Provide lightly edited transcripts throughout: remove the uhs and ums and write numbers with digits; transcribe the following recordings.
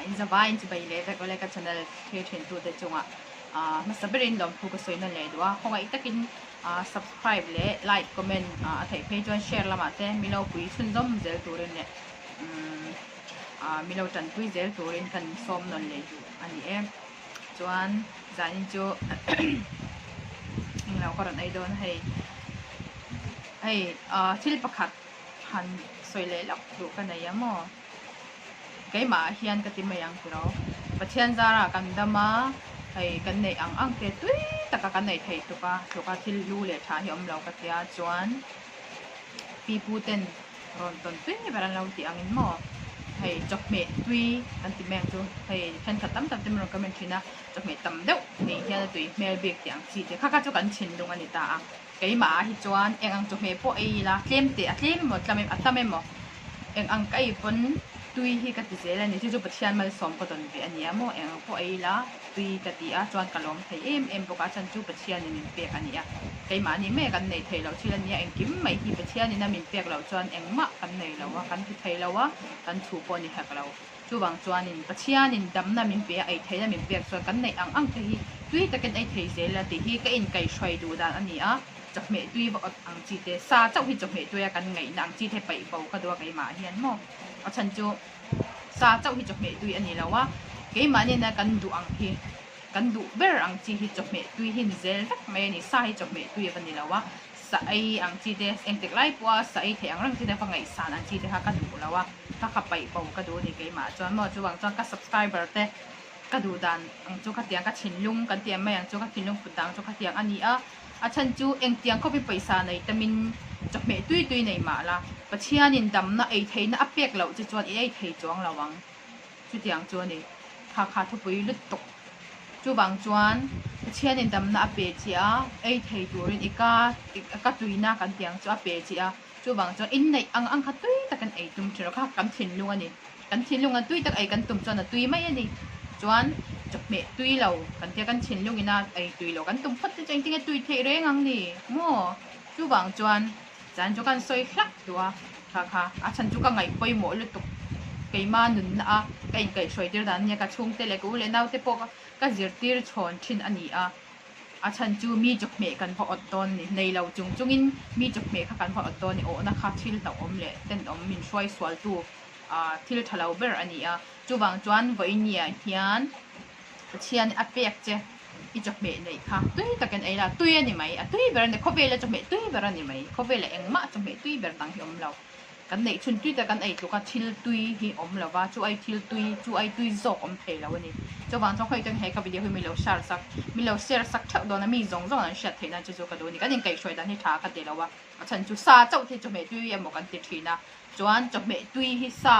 In zavaiin chibai leh vek awle ka channel thlir thin tute chungah hmasa berin lawmthu ka sawi nawn leh duh a, khawngaih takin subscribe leh like comment a theih phei chuan share lamah te milo pui chhunzawm zel turin leh milo tanpui zel turin kan sawm nawn leh duh a ni e. Chuan zanin chu englo ka rawn ei dawn a hei hei thil pakhat han sawi leh lawk duh ka nei a maw keimah ah hian ka ti mai ang tiraw Pathian zarah kan dam a hei kan neih ang ang te tui taka kan neih theih tuk a tluka thil hlu leh tha hi awm lo ka tia chuan pipu ten rawn tawn tui ber an lo tih angin maw hei chawhmeh tui an ti mai ang chu hei thenkhat tam tak te min rawn comment thin a chawhmeh tam deuh ei hian a tui hmel bik tih ang chi te kha kha chu kan thinlung a ni ta a keimah ah hi chuan eng ang chawhmeh pawh ei ila tlem teh a tlem emaw tlam a tam emaw eng ang ka ei pawn tui hi ka ti zel a ni chu chu Pathian malsawm ka dawn ve a nia maw eng ang pawh ei ila tui ka ti a chuan ka lawm thei em em bawk a chhan chu Pathianin min pek a ni a keimahni mai kan nei thei loh thil a nia engkim mai hi Pathianin a min pek loh chuan engmah kan nei lo a kan ti thei lo a kan thu pawh a ni hek lo chuvang chuanin Pathianin damna min pe a ei theihna min pek chuan kan neih ang ang te hi tui takin ei thei zel a tih hi ka inkaihhruai duh dan a ni a chawhmeh tui va awt ang chi te sa chauh hi chawhmeh tuia kan ngaihna ang chi te paih bo ka duh a keimah hian maw a chhan chu Sa chauh hi chawhmeh tui a ni lo a, keimahniina kan duh ang hi, kan duh ber ang chi hi chawhmeh tui hi ni zel vek mai a ni. Sa hi chawhmeh tui a va ni lo a, sa ei ang chi te, engtik lai pawha sa ei theih ang reng chi te, va ngaihsan ang chi te kha ka duh lo a, ka kha paih bo ka duh a ni keimah chuan maw. Chuvang chuan ka subscriber te ka duh dan ang chu khatiang ka thinlung kan tih ang mai ang chu ka thinlung put dan chu khatiang a ni a. A chhan chu engtiang khawpin pawisa nei tamin chawhmeh tui tui nei mah la, Pathianin damna ei theihna a pek loh che chuan i ei thei chuang lo ang. Chutiang chu a ni. Kha kha thupui lut tawk. Chuvang chuan Pathianin damna a pe che a, ei thei turin i ka ka tuina kan tih ang chu a pe che a. Chuvang chuan inneih ang ang kha tui takin ei tum thin rawh. Kha kan thinlung a ni. Kan thinlung a tui tak ei kan tum chuan a tui mai a ni. Chuan chawhmeh tui lo kan tia kan thinlung ina ei tui lo kan tum phawt te chu engtin nge tui theih reng ang ni maw? Chuvang chuan zan chu kan sawi hlak duh a, kha kha a chhan chu ka ngaih pawimawh lutuk keima nunna a ka inkaihhruai tir dan ania ka chhungte leh ka u leh naute pawh ka zirtir chhawn thin a ni a. A chhan chu mi chawhmeh kan va awt dawn ni, nei lo chung chungin mi chawhmeh kha kan va awt dawn ni, awhna kha thil hlauhawm leh tenawm min hruai sualtu thil tha lo ber a ni a. Chuvang chuan vawinia hian Pathian a pek che i chawhmeh neih kha tui takin ei la, tui a ni mai, a tui ber a ni, khawvela chawhmeh tui ber a ni mai, khawvela engmah chawhmeh tui ber dang hi awm lo. Kan neih chhun tui tak kan ei tluk a, thil tui hi awm lo va, chu ai thil tui, chu ai tui zawk awm thei lo a ni. Chuvang chuan khawi tang he ka video hi mi lo share sak, mi lo share sak theuh dawn a, mi zawng zawng an hriat theih nan chu chu ka duh a ni. Kan inkaihhruai dan hi tha ka ti lo a, a chhan chu sa chauh hi chawhmeh tui emaw kan ti thin a, chuan chawhmeh tui hi sa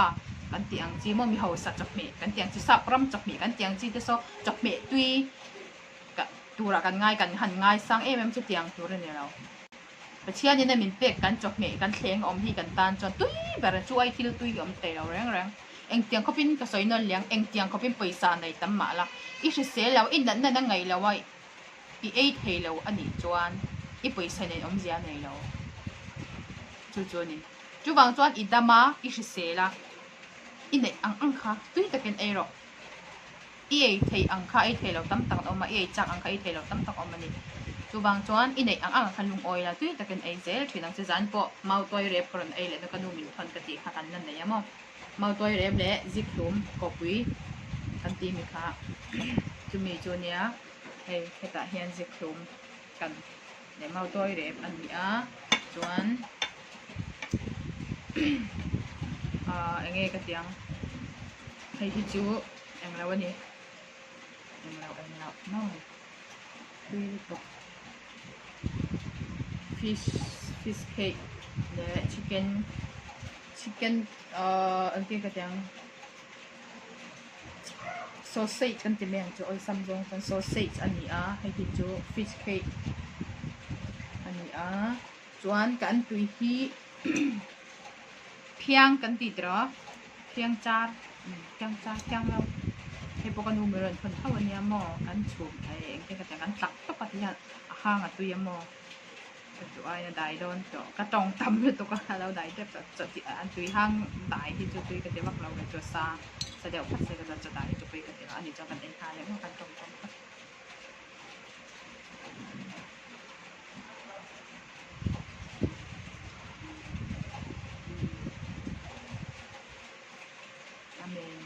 kan tih ang chi maw mi hausa chawhmeh kan tih ang chi, sap ram chawhmeh kan tih ang chi te saw chawhmeh tui turah kan ngai kan han ngaisang em em chutiang tur a ni lo. Pathianin a min pek kan chawhmeh kan thleng awm hi kan tan chuan tui ber a chu ai thil tui awm thei lo reng reng. Engtiang khawpin ka sawi nawn liang engtiang khawpin pawisa nei tam mah la i hrisel lo i natna na ngaih lo a i ei thei lo a nih chuan i pawisa nen awmzia a nei lo chu chu a ni. Chuvang chuan i dam a i hrisel a i neih ang ang kha tui takin ei rawh. I ei theih ang kha ei thei lo tam tak an awm a, i ei chak ang kha ei thei lo tam tak a awm a ni. Chuvang chuan i neih ang ang ah khan lungawi la, tui takin ei zel thin ang che. Zan pawh mautuai rep ka rawn ei leh na ka nu min thawn ka tih kha kan la nei a maw. Mautuai rep leh zikhlum kawpui kan tih mi kha chumi chu nia hei hetah hian zikhlum kan leh mautuai rep a ni a chuan ah eng nge ka tih ang hei hi chu eng lo a ni eng lo eng lo maw tui lutuk fish fish cake leh chicken chicken ah eng nge ka tih ang sausage kan ti mai ang chu awlsam zawng chuan sausage a ni a hei hi chu fish cake a ni a chuan kan tui hi phiang kan tih tawh a phiang char phiang char phiang lo hei pawh ka nu min rawn thawn tho a nia maw kan chhum engtin ka ti ang kan tlak tawp a ti hian a hang a tui a maw. Ka chu aia dai dawn tawh ka tawng tam lutuk a a lo dai tep tawh chawt an tui hang dai hi chu tui ka ti vak lo kei chu a sa. Sa deuh phawt se ka chuan chawhdah hi chu pui ka ti lo a ni chuan kan ei nghal leh maw kan tawng tawng phawt. Amen.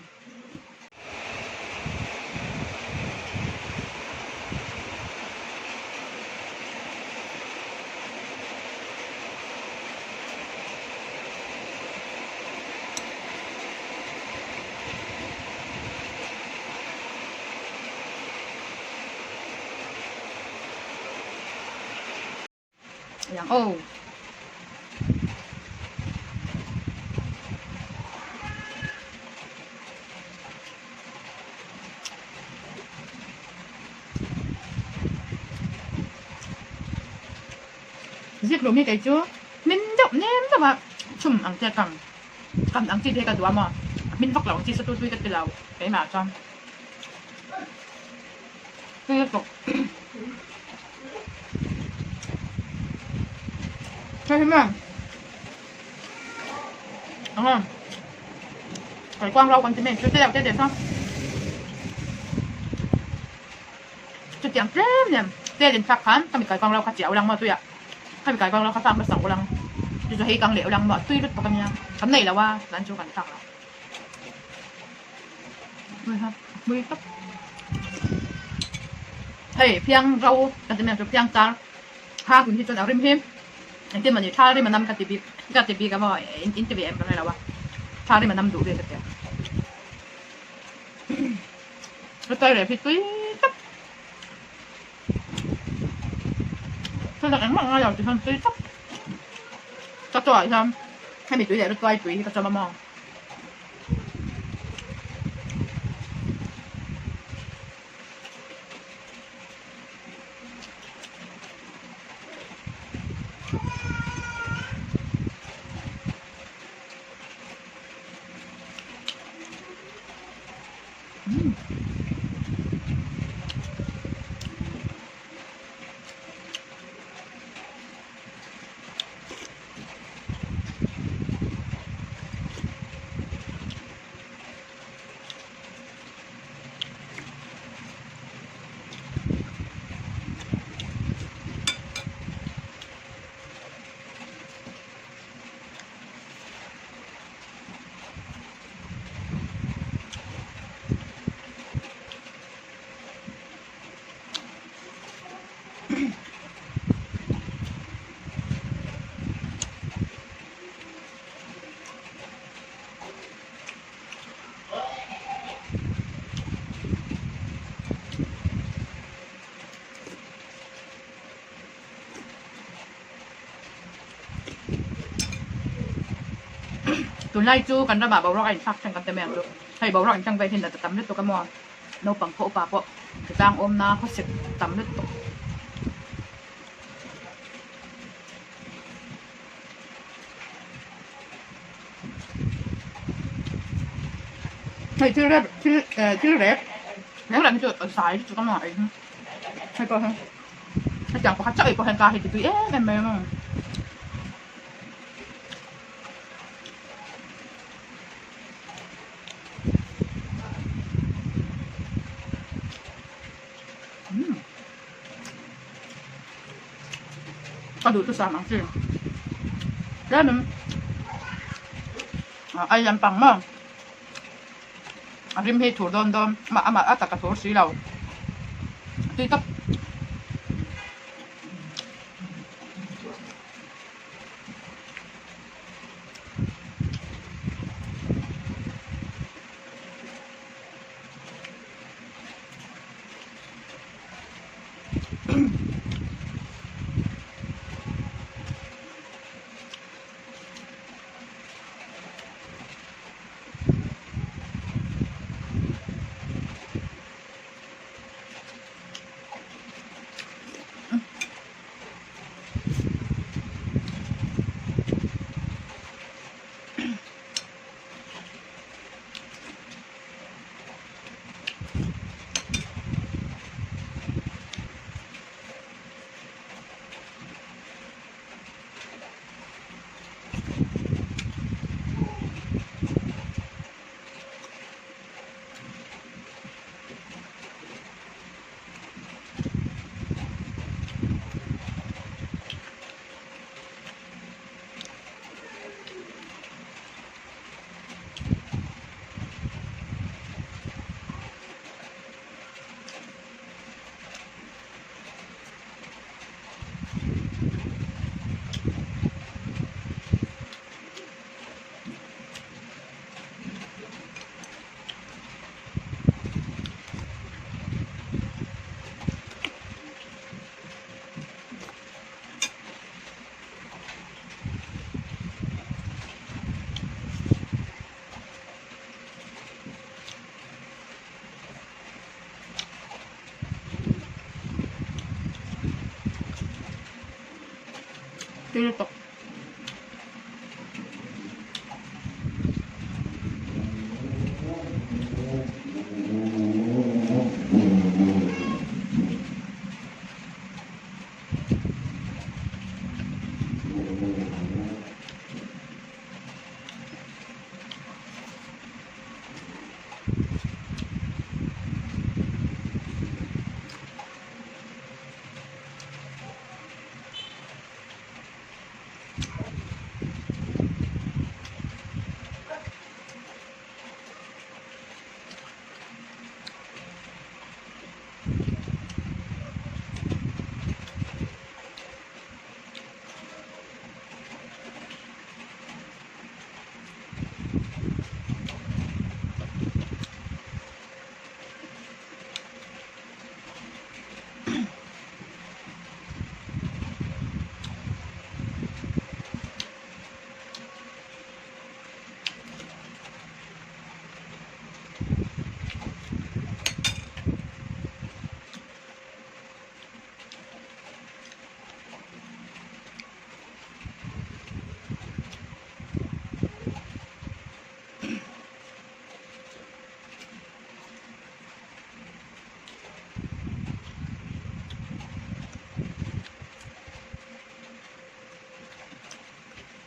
Ayan, oh. Zik lo mi kei chu min deuh nem deuh a chhum ang che kang kam ang chi te ka duh a maw min vak lo ang chi sa tu tui ka ti lo keimah chuan tui lutuk hei hi maw eng kaikuang rau kan ti mai chu te deuh te te sawn. Chutiang tlem nem tel in thlak khan ka mi kaikuang lo kha chiah ulang maw tuiah ka mi kaikuang lo kha fak hmasa ulang chu chu hei kang leh ulang maw a tui lut bawk ania kan nei lo a chuan chu kan thlak lo hmui tawp hei phiang ro ka ti mai ang chu phiang char hak in hi chuan a rim hi engtin mawni tha rim a nam ka ti bik ka ti bik a maw in ti ve em ka hre lo a tha rim a nam duh ve ka ti a. Ka tai rep hi tui tak. Thil dang engmah ngai lo ti hian tui tak. Ka chaw ah hian hemi tui leh rawtuai tui hi ka chawm a maw. Tunlai chu kan ramah boruak a inthlak thleng kan ti mai ang chu. Hei boruak inthleng vel hi nat a tam lutuk a maw? Naupang pawh upa pawh tlang awmna khawsik tam lutuk. Hei thil rep thil eh thil rep reng reng hi chu zai lutuk a maw ei hi hei pawh hi. Hetiang pakhat chauh ei pawh hian ka hei ti tui em em mai a maw. Ka duh chu sam ang chi. Tlemin ai lampang maw a rim hi thur dawn dawn amah amah a tak a thur si lo tui tawp. Tui lutuk.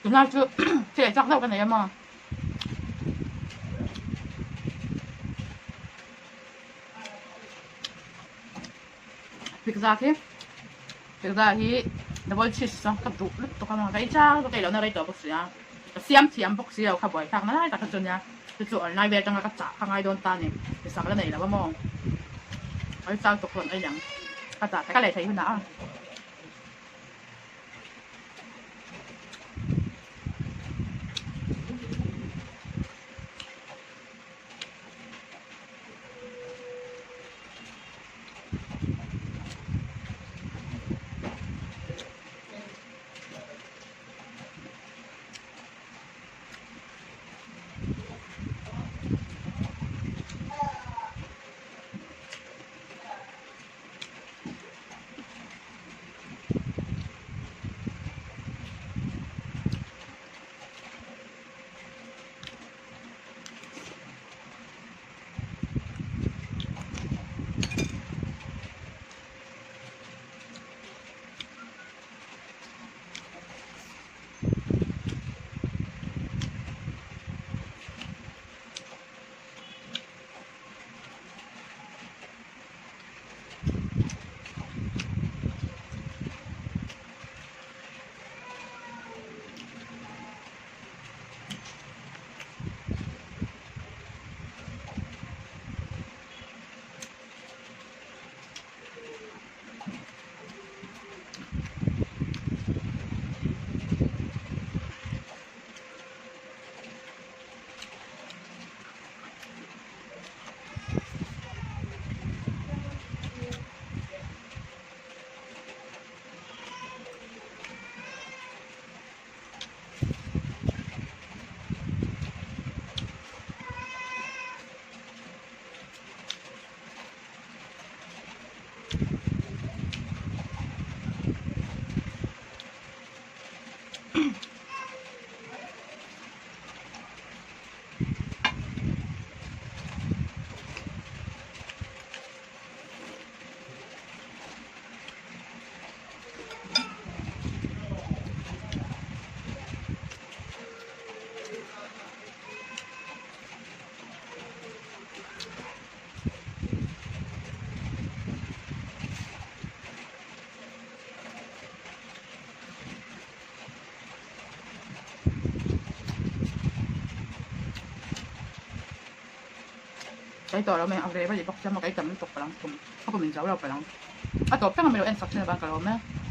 Tunlai chu thil ei chak deuh ka nei a maw. Pizza khi pizza hi double cheese chu ka duh lutuk a maw ka ei chak lutuk a ei lohna rei tawh bawk si a ka siam thiam bawk si lo kha buai thlak na lai tak kha chu nia chu chu online vel atanga ka chah kha ngai dawn ta a ni misak la nei lo a maw ka ei chak lutuk chuan ei ang ka chah ka lei thei hunah a. Kai tawh lo mai a rep a ni bawk sia maw kai tam lutuk palang kum ka pawm in zo lo palang a tawp thleng a milo en sak thin avang ka lo awm e.